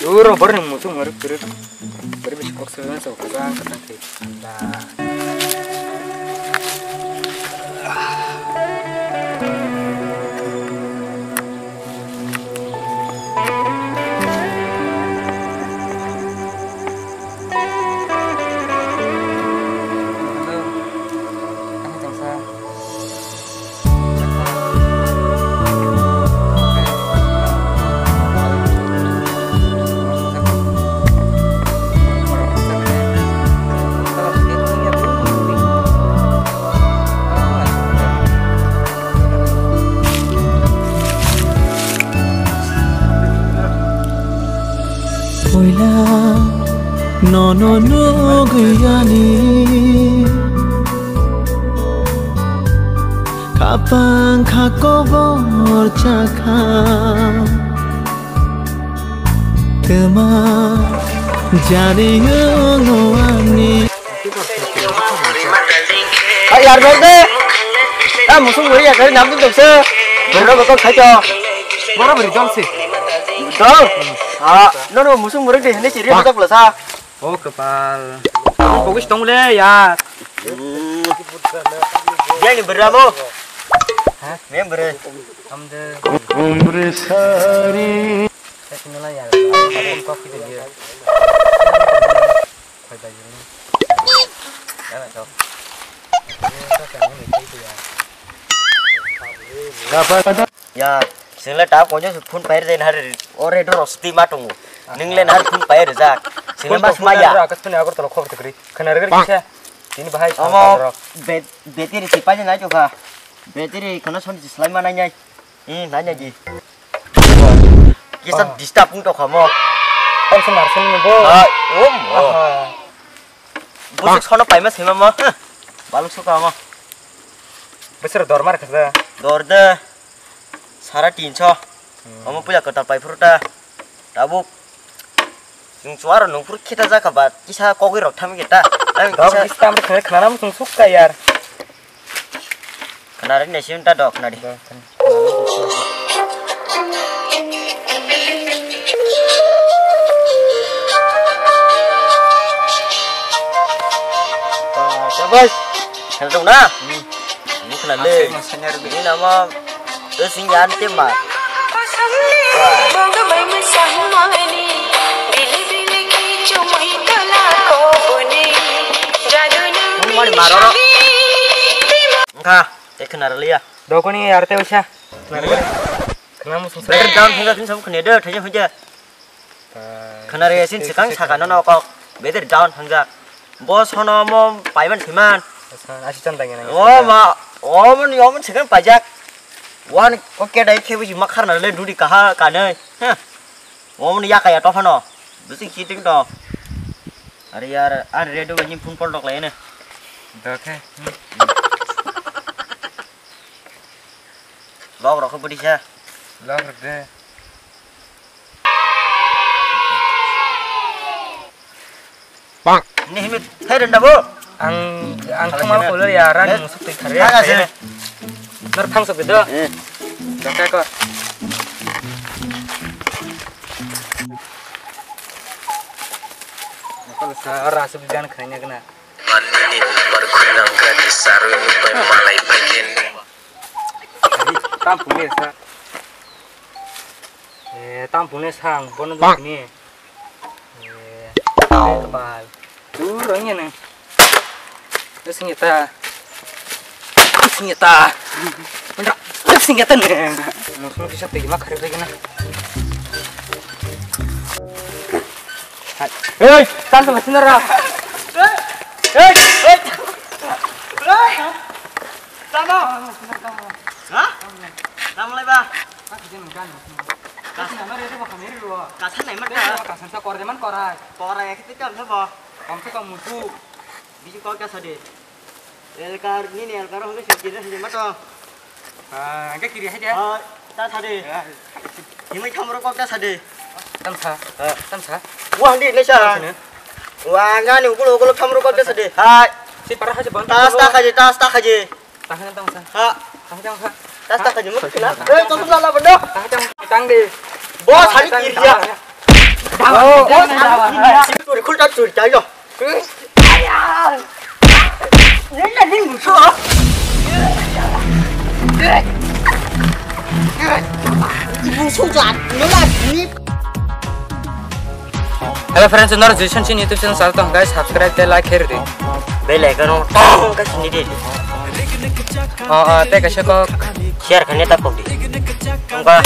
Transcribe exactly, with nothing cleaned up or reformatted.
Duro borni muchung muruk kwrwk. Bari bisi kok swnam sa kajang kajang khe. Anda. Puila nono nugwi ani khapang kha kobor chakha. Twma jaringo ani. Hai yar bol de. Ah, musung bori ya kari nam tum se. Boro botol khai to. Boro bori dol se. Dol. Ah, no no musung bori de ne chiri botol sa. O kapal. Kogis tong le yar. Yang ni beramo. Ha? Yang bere. Amde. Umre sari. Saya sini lah ya. Ada kok gitu dia. Koi baju ni. Ya, cok. Ya, sing le ta kojo phone pair den har ore do rosti ma tongo. Ning le har phone pair jak. Sing le mas ma ya. Akas phone agor tolo khobor tikri. Khana rega kisa. Tini bahai. Omo. Battery si paje nai chokha. Battery khana son si slai ma nai nai. Hmm, nai nai ji. Kisa disturb wng tokha mo. Tang se mar sen ni bo. Ah, um. Busuk sono paima sima mo. Baluk suka mo. Besar dor mar kha. Dor de. Sara tinso. Omo puila kwtal pai phuru ta. Tabuk. Nung chuaro nung phuru khita jakha ba kisa kogwi rok thami kita. Dog disturb khana khana mung sukka yar. Khana ri nesim ta dok khana ri. Shabash. Khana dong na. Ni khana le. Ni nama. Sing yan te ma. Mung mani maro ro. Engkha, te khna raliya. Dokoni arte usa. Khna musung. Better down thangja, khna sam khne de, thangja thangja. Khna re sin sikang saka no no kok. Better down thangja. Bo sono mo paiman thiman. Asi chan tangena. O ma, o mon yo mon sikang pajak. Wan ko ke dai khe buji makhar na le duri kaha kanai. Heh. Omo ni yakaya to phano. Bisi kiting to. Are yar, are redo ni phone call dok lai ne. Dokhe. Log rok budi sa. Log rok de. Bang. Ini himit, hai renda bo. Ang, ang thangma kolor ya, ran musuk twi khare. Thaga se. Nar thang sok do. Dakha ko. Akal sa ra sub jan khanya kena. Manini ni bar khunang ka di saru ni bai malai bai. Tam pune sa. Eh, tam pune sang bono ni. Eh, kepal. Tuh, orangnya nih. Terus nyata. Terus nyata. Bener. Terus nyata nih. Langsung bisa pergi mah, karir lagi nah. Hei, kan sama sini, Ra. Hei, hei. Hei. Tamo. Hah? Tamo lai ba. Kasan nai mat ka. Kasan sa kor de man korai. Korai ekte kam sa bo. Kam sa kam mutu. Bisi kok ka sa de. Elkar nini elkar hongke sini kiri sini mato. Ah, hingke kiri hai de. Ah, ta sa de. Himai thamro kok ta sa de. Tam sa. Ah. Tam sa. Wah di nesa. Wah ngani ukulo ukulo thamro kok ta sa de. Hai. Si para hai bon. Tas ta khaje, tas ta khaje. Tahan tang sa. Ha. Tahan tang sa. Tas ta khaje muk kena. Eh, tutup lala bendo. Tahan tang tang de. Bos hari kiri ya. Churi khulta churi chai jo. Hello friends, nor Jason chin YouTube channel sal tong guys, subscribe te like kher di. Bell icon o tong ka sini di. Oh, oh, te kaisa kok. Share khane ta kok di. Tong ka.